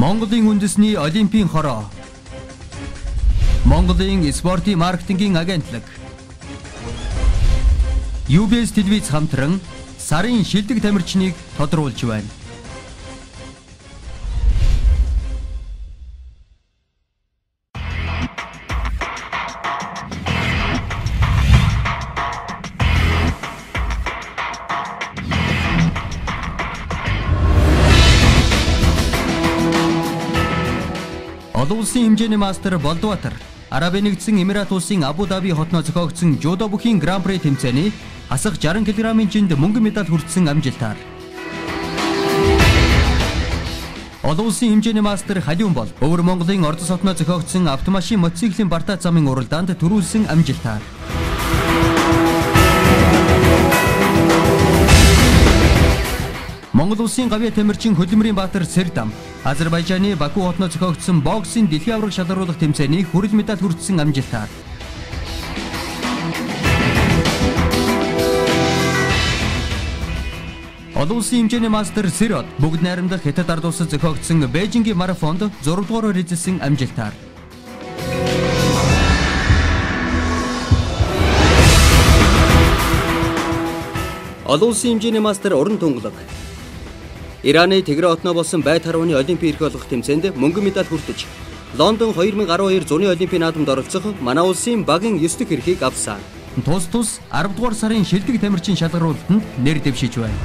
Монголын үндэсний олимпийн хороо. Монголын спортын маркетингийн агентлаг. UBS телевиз хамтран сарын шилдэг тамирчныг тодруулж байна. Олон улсын хэмжээний мастер Болдбаатар Арабын нэгдсэн Эмират улсын Абу Даби хотноо зохиогдсон жүдо бүхийн Гран При тэмцээний хасах 60 кг-ын жинд мөнгөн медаль хүртсэн амжилтаар. Олон улсын хэмжээний мастер Халиун бол Өвөр Монголын Ордос хотноо зохиогдсон автомашин мотоциклийн бартаа замын уралдаанд түрүүлсэн амжилтаар. Монгол улсын гавьяа тамирчин хөдөлмөрийн баатар Сэрдам Азербайджаны Баку хотноо зохиогдсон боксын дэлхийн аварга шалгаруулах тэмцээний хүрэл медаль хүртсэн амжилтаар. Олон улсын хэмжээний мастер Сэрод бүгд найрамдах Хятад ард улсад зохиогдсон Бээжингийн марафонд 6 дугаараар эзэлсэн амжилтаар. Олон улсын хэмжээний мастер Уран Тунгалаг Ираны Тэгрэ хотноо болсон байт харваны олимпийн эрх олгох тэмцээнд мөнгөн медаль хүртэж Лондон 2012 зуны олимпийн наадамд оролцох манай улсын багийн 9 дэх эрхийг авсан. Тус тус 10 дугаар сарын шилдэг тамирчин шалгаруулалтанд нэр дэвшиж байна.